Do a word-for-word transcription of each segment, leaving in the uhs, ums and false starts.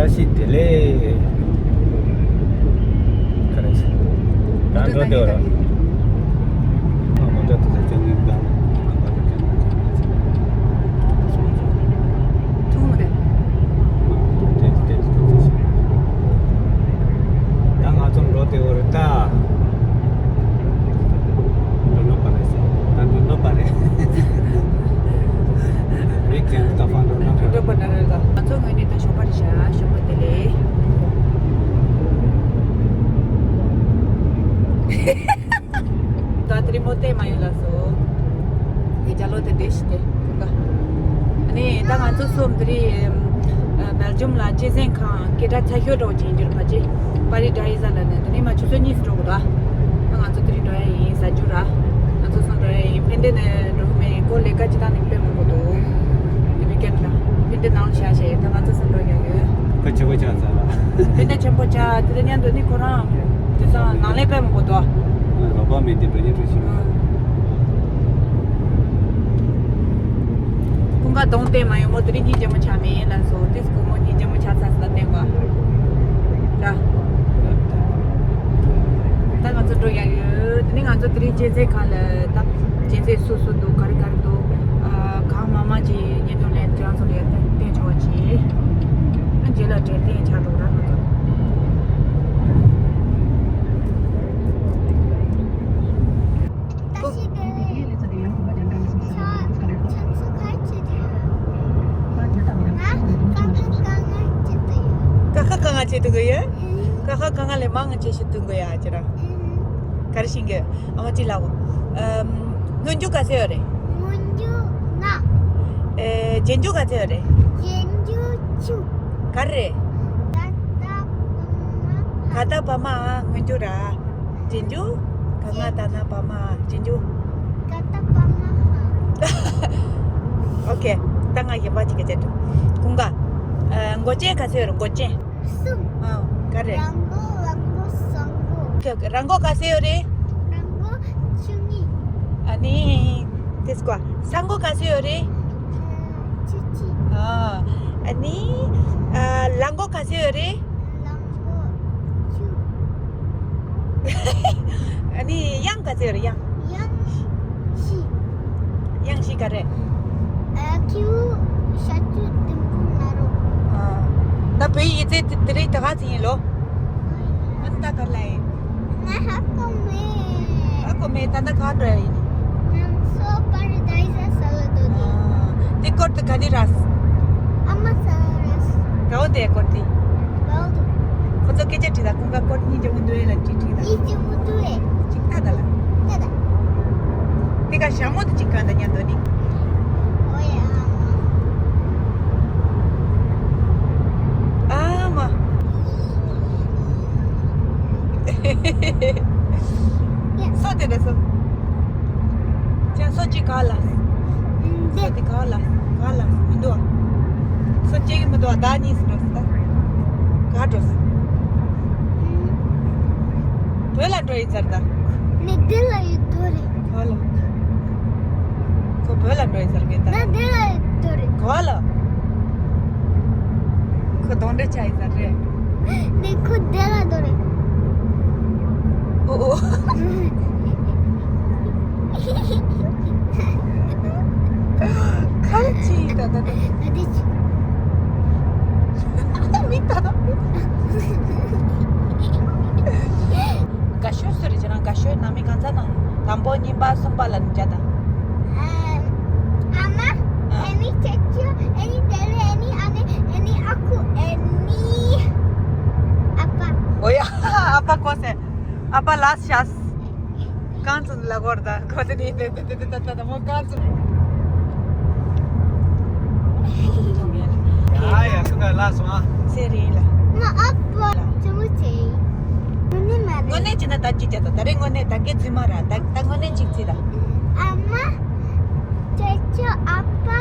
ཨ་ཤི་དེ་ལས། ཁ་རེ་ཤི། གང་འགྲོ་དེ་བ་ར། མ་མ་འགྲོ་དེ་ལ་ཅང་ངན་གང་། ཐུང་མ་རེད། ད་ང་ཚོ་འགྲོ་དེ་བ་རེད་ད། འགྲོ་ནོ་པ་རེད་ཟེར། ད་འགྲོ་ནོ་པ་རེད། མིག་ཅན་ཏ་ཧྥ་འགྲོ་ནོ་པ་རེད། འགྲོ་པ་ན་རེད་ད། ང་ཚོ་ངོས་ནས་ད་ཞོགས་པ་རེད་ཤག་ཞོགས་པ་བདེ་ལེགས། ད་དེ་རིང་མོ་བལྟས་མ་ཡོང་ལགས་སོ། དེ་རྒྱ་ལོ་དེ་དེ་ཞིག་དེ་ཀུན་དགའ། ཨ་ནི་ད་ང་ཚོ་གསུམ་དེ་རིང་ཨ་སྦེལ་ཇམ་ལ་གཅན་གཟན་ཁང་སྐད་གྲགས་ཆེ་ཤོས་འགྲོ་བྱེད་རྒྱུར་ཕ་ཆེ། པ་རི་ཌའི་ཟ་ལ་ནས་དེ་ནས་མ་ཆུ་ཚོད་གཉིས་སུ་འགྲོ་དགོས་ད། ད་ང་ཚོ་དེ་རིང་འགྲོ་ཡ་ཡིན་ཟ་རྒྱུ་ར། ང་ཚོ་གསུམ་འགྲོ་ཡ་ཡིན། ཕན་བདེ་ནས་འགྲོ་གི་མེད། ཁོ་ལས་ཀ་ཅི་ད་ནི་དཔེ་མང་པོ་འདུག་དེ་བི་ཀན་ལ་ཕན་བདེ་ནང་ལ་བཞག་བྱས་ད་ང་ཚོ་གསུམ་འགྲོ་ཡ་ཡོད། ཁོ་ཆེ་བོ་ཆགས་ཚར་ལ། དཔེ་འདྲ་ཆེན་པོ་ཆགས་དེ་ལ་མཉམ་དུ་ནི་ཁོ་རང་དེ་ཚོ་ནང་ལས་དཔེ་མང་པོ་འདུག་ལོ་པ་མེད་དེ་འགྲོ་ཉེ་འགྲོ་ཞིག་ཀུན་དགའ་གདོང་བསྟན་མ་ཡོང་མོ་དེ་རིང་གཉིད་རྒྱ་མོ་ཆགས་མེད་ལ་སོ་དེ་སྐུ་མོ་གཉིད་རྒྱ་མོ་ཆགས་ཚར་ས་ལ་བསྟན་པ་ར། ད་ང་ཚོ་འགྲོ་ཡ་ཡོད། དེ་ནི་ང་ཚོ་དེ་རིང་གཅན་གཟན་ཁང་ལ་ད་གཅན་གཟན་སུ་སུ་འདུག་ག་རེ་ག་རེ་འདུག་ཨ་གང་མང་མང་ཅིག་བརྙན་ཐུང་ལེན་ཁྱེད་རང་ཚོ་ལ་ཡར་བསྟན་ཆོག་པ་བྱེད། ཨ་རྗེས་ལ་དྲན་རྟེན་ཆགས་འགྲོ་ར་ང་ཚོ། ད་ཤི་དེ་རེད། ཆ་ཆ་ཚུ་ཁ་ཆེ་དེ་ཡོད། ང་ཀ་ཁ་ཀ་ང་ཆེ་དེ་ཡོད། ཀ་ཁ་ཀ་ང་ཆེ་དེ་གོ་ཡོད། ཀ་ཁ་ཀ་ང་ལས་མང་ང་ཆེ་ཤི་དེ་གོ་ཡ་ཅི་ར། ག་རེ་ཤིང་གི་ཨ་མ་ཅི་ལ་གོ། ཨམ། སྔོན་འཇུག་ག་ཚོད་ཡོད་རེད། སྔོན་འཇུག་ལྔ། ཨེ། རྗེས་འཇུག་ག་ཚོད་ཡོད་རེད། རྗེས་འཇུག་བཅུ། ག་རེ་རེད། ད་ད་བ་མ། ག་ད་བ་མ་སྔོན་འཇུག་ར། རྗེས་འཇུག་ག་ང་ད་ན་བ་མ་རྗེས་འཇུག་ག་ད་བ་མ། ཨོ་ཁེ། ད་ང་ཡིན་པ་ཅིག་ག་ཅེ་ཏུ། ཀུན་དགའ། ཨེ། མགོ་ཅན་ག་ཚོད་ཡོད་རེད་མགོ་ཅན། གསུམ། ཨ། ག་རེ། རང་མགོ་ལག་མགོ་ཟངས་མགོ། ཨོ་ཁེ་ཨོ་ཁེ། རང་མགོ་ག་ཚོད་ཡོད་རེད། རང་མགོ་བཅུ་གཉིས། ཨ་ནི། དེ་སྐོར་ས་མགོ་ག་ཚོད་ཡོད་རེད། ཨ། བཅུ་གཅིག་ཨ། ཨ་ནི། ཨ། ལག་མགོ་ག་ཚོད་ཡོད་རེད། ལག་མགོ་བཅུ། ཨ་ནི་གཡང་ག་ཚོད་ཡོད་རེད་གཡང་། གཡང་བཞི། གཡང་བཞི་ག་རེ། ཨ། ཁྱེའུ་ཤ་ཆུ་དུམ་བུ་ན་རོ། ཨ། ད་བོད་ཡིག་ཡིག་ཚད་དེ་རིང་ད་ག་ཚོད་ཡིན་ལོ། ཨ་ནི་ད་ག་ལ་ཡིན། ང་ཧ་གོ་མེད། ཧ་གོ་མེད་ད་ད་ག་འགྲོ་ཡ་ཡིན། ང་ཚོ་པ་རི་ཌའི་སི་ས་ལ་འགྲོ་གི། ཨ། དེ་སྐོར་དུ་ག་དེ་ར། ཨ་མ་ས་ར། ག་འོ་དེ་སྐོར་དེ། ག་འོ་དེ། ཁོ་ཚོ་སྐད་ཆ་དྲིས་ད་ཀུན་དགའ་སྐོར་གཉིས་ཀྱི་འུ་འདུ་ཡེ་ལ་ཅིག་དྲིས་ད། གཉིས་ཀྱི་འུ་འདུ་ཡེ། ཅིག་ད་ད་ལ། ད་ད། དེ་ག་ཞྭ་མོ་དེ་ཅིག་ག་འདྲ་ཉན་འདུག་ནི། ཨོ་ཡ་ཨ་མ། ཨ་མ། སོ་དེ་འདྲ་སོ། ཅན་སོ་གཅིག་ག་ལ། སོ་དེ་ག་ལ་ག་ལ་མི་འདུག་སོ་གཅིག་གི་མི་འདུག་ད་གཉིས་སུ་འགྲོ་སོ་ད། ག་འགྲོ་སོ། བོད་ལ་འགྲོ་ཡིན་ཟེར་ད། ནི་འདི་ལ་ཡོད་དོ་རེད། ག་ལ། ཁོ་བོད་ལ་འགྲོ་ཡིན་ཟེར་གི་ད། ན་འདི་ལ་ཡོད་དོ་རེད། ག་ལ། ཁོ་གདོན་འདྲེ་ཆགས་ཡིན་ས་རེད། འདི་ཁོ་བདེ་ལ་འདོད་རེད། ཨོ་ཨོ། ཁ་ཅི་ད་ད་ད། ད་འདི་ཅི། མི་ད་ད། དགའ་ཤོས་སུ་རེད་ཅེ་ན་དགའ་ཤོས་ནང་མི་གང་ཚ་ནང་དང་པོ་གཉིས་པ་གསུམ་པ་ལ་ནི་བྱ་དང་། ཨ་མ། ཨ་ནི་ཁྱེད་ཁྱོད་ཨ་ནི་དེ་ལས་ཨ་ནི་ཨ་ནི་ཨ་ནི་ཨ་ཁུ་ཨ་ནི་ཨ་ཕ། ཨོ་ཡ། ཨ་ཕ་གོ་སེ། ཨ་ཕ་ལ་ཤ། གང་ཚོད་ལ་གོར་ད་གོ་དེ་ནི་དེ་དེ་དེ་དེ་ད་ད་མོ་གང་ཚོད། ཡ་ཡ་སུ་ག་ལ་སོང་ཨ། སེ་རི་ལ། ང་ཨ་ཕ་ལ་ཅུ་མུ་ཆེ། དངོས་གནས་མ་རེད། དངོས་གནས་ཅི་ན་ད་ཅི་བྱ་ད་ད་རེ་དངོས་གནས་ད་སྐད་ཚིག་མ་ར་ད་ད་དངོས་གནས་ཅིག་ཚིག་ད། ཨ་མ། ཁྱེད་ཚོ་ཨ་ཕ།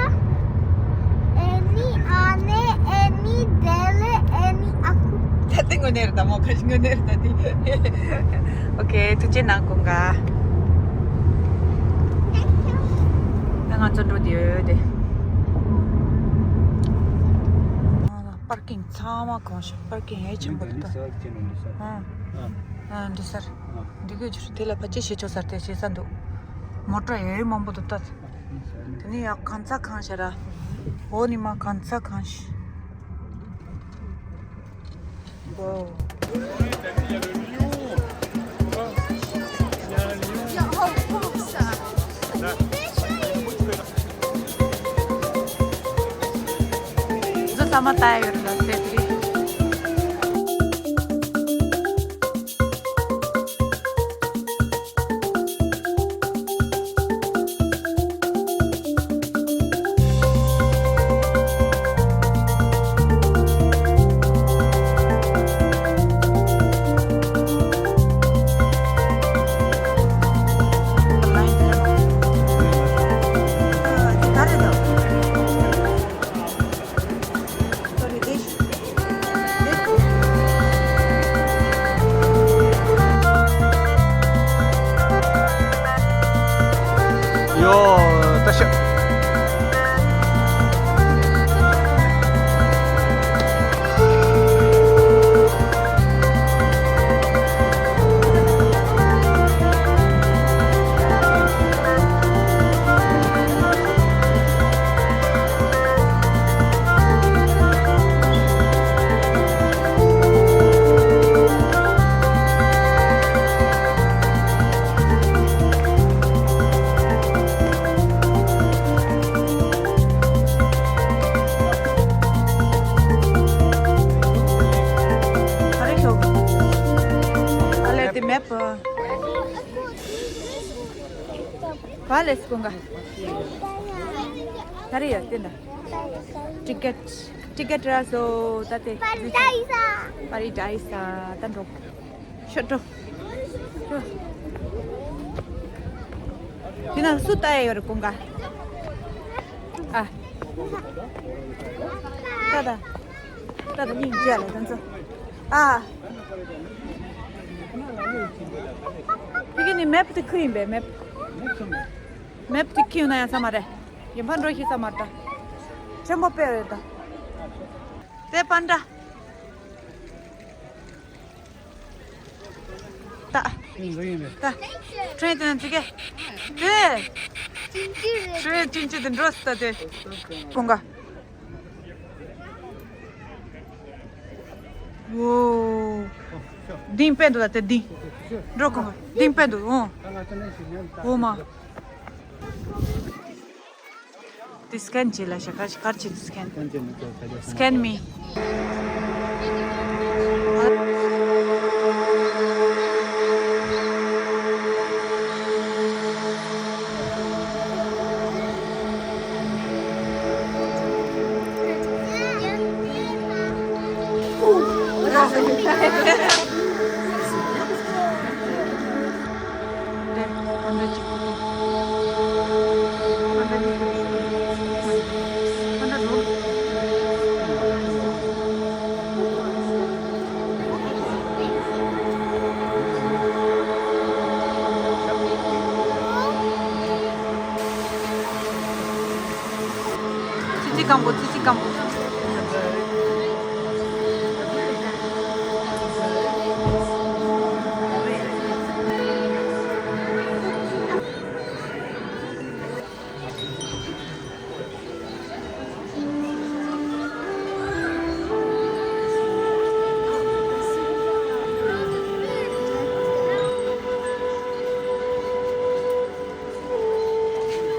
ཨེ་ནི་ཨ་ནེ་ཨེ་ནི་དེ་ལེ་ཨེ་ནི་ཨ་ཁུ། ད་དེ་དངོས་གནས་རེད་ད་མོ་ཁ་ཞིག་དངོས་གནས་རེད་ད་དེ། ཨོ་ཁེ་ཐུགས་རྗེ་གནང་ཀུན་དགའ། ད་ང་ཚོ་འགྲོ་དེ་ཡོད་དེ། པར་ཀིང་ཚང་མ་གང་ཤག་པར་ཀིང་ཧེ་ཆེན་པོ་འདུག་ད། ཨ་ཨ་འདི་སར་འདི་གོ་ཆུ་དེ་ལ་ཕལ་ཆེར་ཞེ་ཆོག་སར་དེ་ཞེ་ས་འདུག་མོ་ཊ་ཡོད་མང་པོ་འདུག་ད། དེ་ནི་ཡག་གང་ཚ་གང་ཤ་ར། འོ་ནི་མ་གང་ཚ་གང་ཤ། Wow. ཟོ་ས་མ་ཏའི་ཡོད་ལ་སེ་ཏི། ཡོ། ད་ཤ། Vale, esponga. Tariya, tenda. Ticket, ticket raso, tate. Paradise. Paradise, tando. Shoto. Tina su tayo conga. Ah. Tada. Tada, ni jala, tanzo. Ah. Pigini map te khuin be, map. Map དེ་ཁྱིའུ་ན་ཡང་ས་མ་རེད། ཡིན་ཕ་འགྲོ་ཤི་ས་མ་རེད། ཆེན་པོ་དཔེ་རེད་ད། དེ་པན་ཏྲ། ད། ད། ཁྲེན་དེ་ན་ཙི་གེ། དེ། ཁྲེན་ཅིན་ཅི་དེ་འགྲོ་སི་ད་དེ། ཀོང་ག། འོ། ལྡིང་པས་འདུག་ད་དེ་ལྡིང་། འགྲོ་ཁོང་ལྡིང་པས་འདུག་འོ། འོ་མ། དེ་སི་ཀེན་བྱེད་ལ་ཤ་ཁར་ཁར་བྱེད་དེ་སི་ཀེན། Scan me. ཙི་ཙི་སྐམ་པོ། ཙི་ཙི་སྐམ་པོ།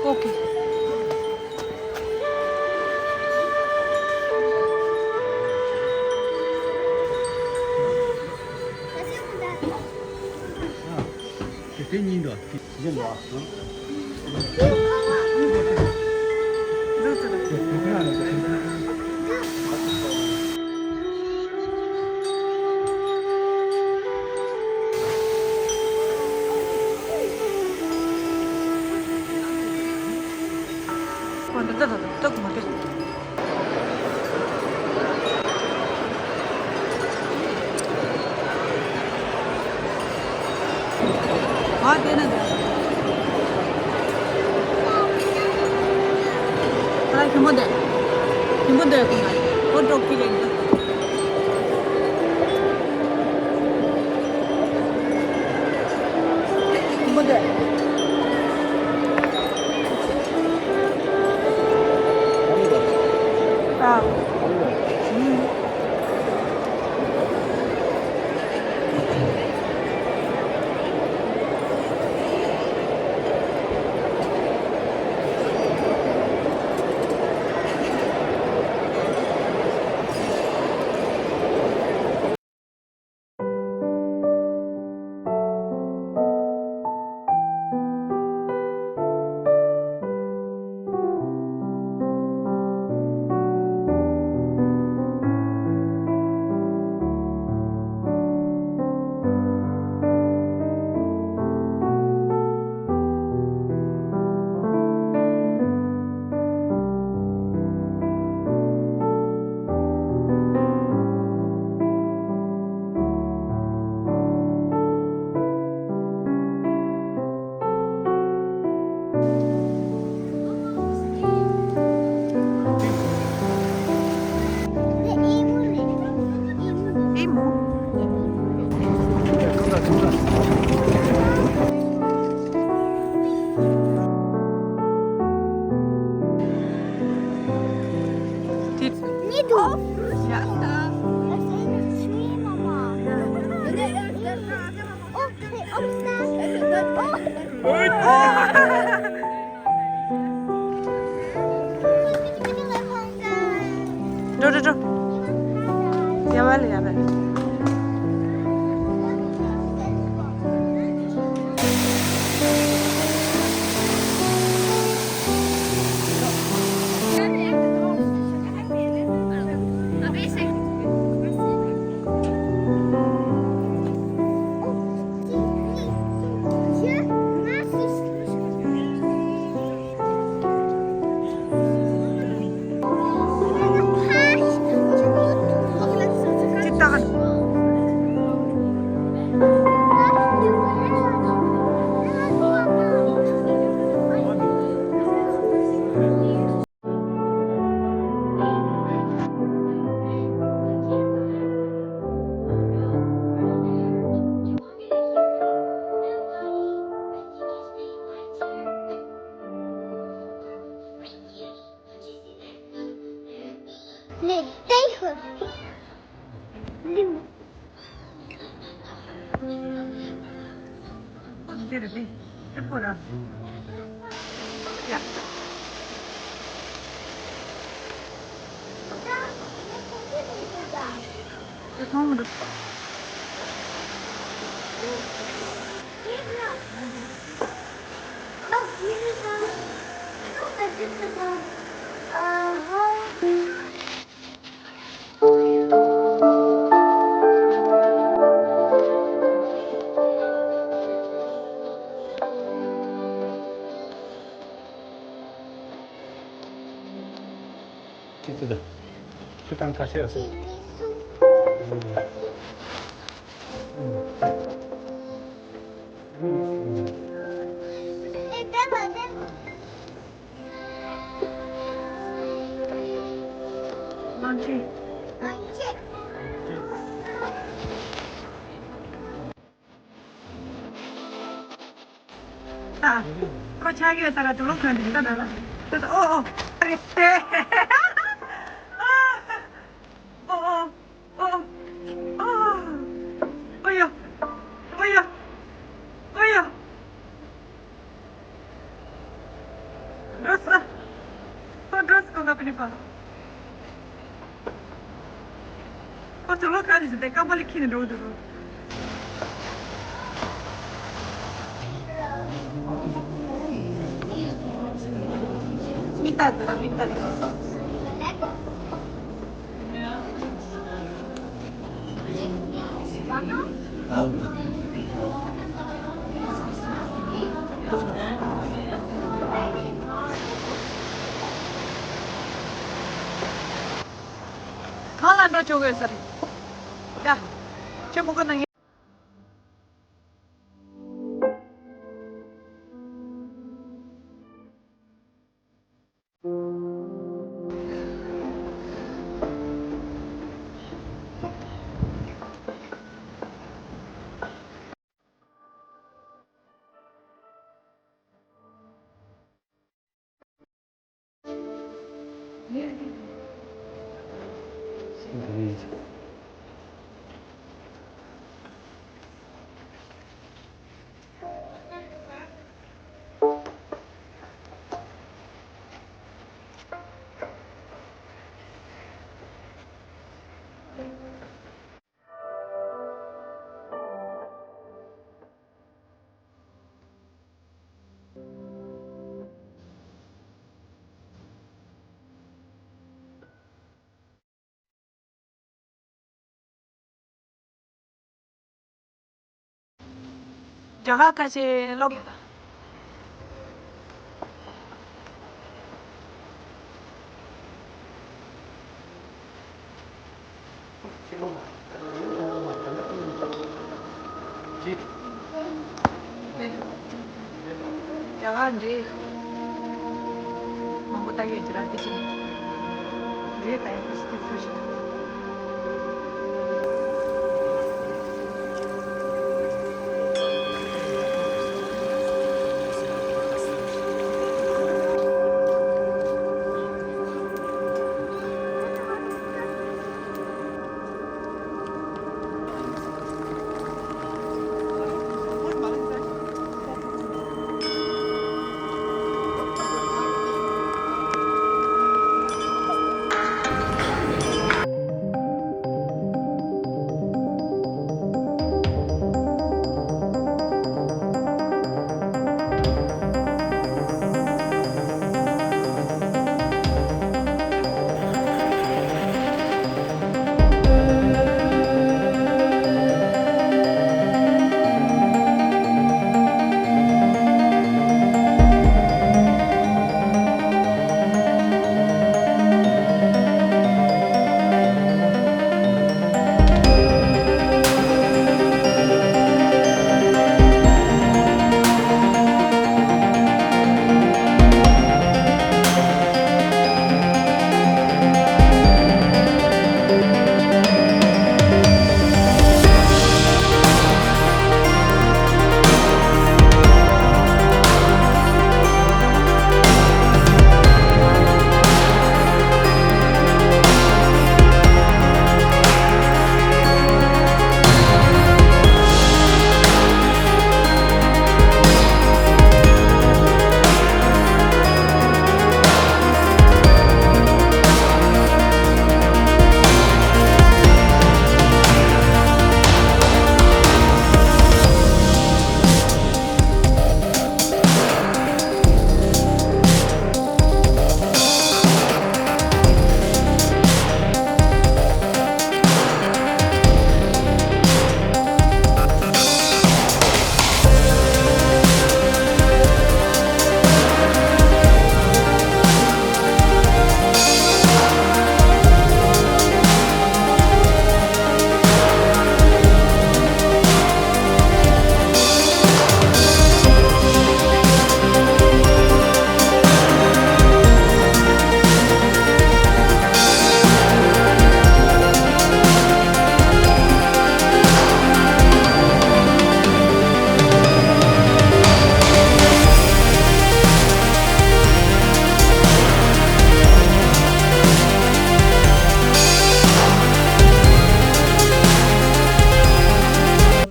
Okay. དེ་གཉིས་འདུག་ཁྱིམ་པོ་འདི། ཁྱིམ་པོ་འདི་ཡོད་གི་མ་རེད། ཨོ་ འགྲོ་གི་རེད། འདི། ཨ། འགྲོ་འགྲོ་འགྲོ། ཡ་བ་ལ་ཡ་བ། འདིར་རེད། ཨེ་པོ་ར། ཡ། དེ་མཐོང་མི་འདུག་ཁྱེད་ཚོ་དང་ཆུ་དང་ཁ་ཤས་ཡོད་སྲིད། ཨ། ཁོ་ཆགས་ཡོད་ས་ལ་དུག་ལོག་ཐོན་འདུག་ད་ད་ལ། ད་ད་ཨོ་ཨོ། ཨ་རེ། ཨོ་ཨོ། ཨོ། ཨོ། ཨོ་ཡ། ཨོ་ཡ། ཨོ་ཡ། འགྲོ་ས། ཁོ་འགྲོ་ས་ཁོ་ག་པི་ནི་པ། ཁོ་ཚོ་ལོ་ག་ནས་ཟེར་ཏེ་རྐང་པ་ལ་འཁྱེར་ནས་འགྲོ་འདུག་རོ། མི་ལྟ་འདུག་མི་ལྟ་འདུག་གང་ལ་འགྲོ་ཆོག་གི་ཡོད་ས་རེད། ཡ། ཁྱོད་མུ་གུ་ནང་ རྒྱ་གར་ཁ་ཆེ་ལོག་རྒྱ་གར་འདྲེ། མང་པོ་ལྟ་གི་ཡོད་ཀྱི་ར་དེ་བཞིན། འདྲེ་ལྟ་ཡག་པོ་ཞིག་ཐུག་ཤོག་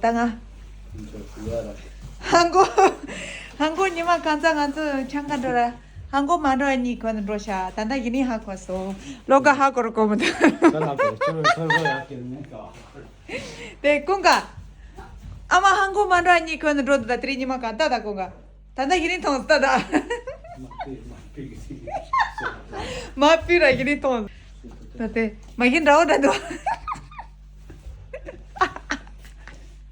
ད་ང་ཧང་གོ། ཧང་གོ་ཉི་མ་གང་ཚ་ང་ཚོ་ཆང་ཁ་འགྲོ་ར། ཧང་གོ་མ་འགྲོ་ཡ་གཉིས་གོན་འགྲོ་ཤ། ད་ལྟ་ཡིན་ནི་ཧ་གོ་སོང་། ལོ་ག་ཧ་གོ་ར་གོ་མི་འདུག་ད་ལ་བས་ཁྱོད་ཚོར་བ་ཡག་གི་མེད་ག་དེ་ཀུན་དགའ། ཨ་མ་ཧང་གོ་མ་འགྲོ་ཡ་གཉིས་གོན་འགྲོ་འདུག་ད་དེ་རིང་ཉི་མ་གང་ལྟ་ད་ཀུན་དགའ། ད་ལྟ་ཡིན་ནི་མཐོང་ལྟ་ད། མ་པི་ར་ཡིན་ནི་མཐོང་། ད་དེ་མ་ཡིན་འདྲ་བོ་འདྲ་འདུག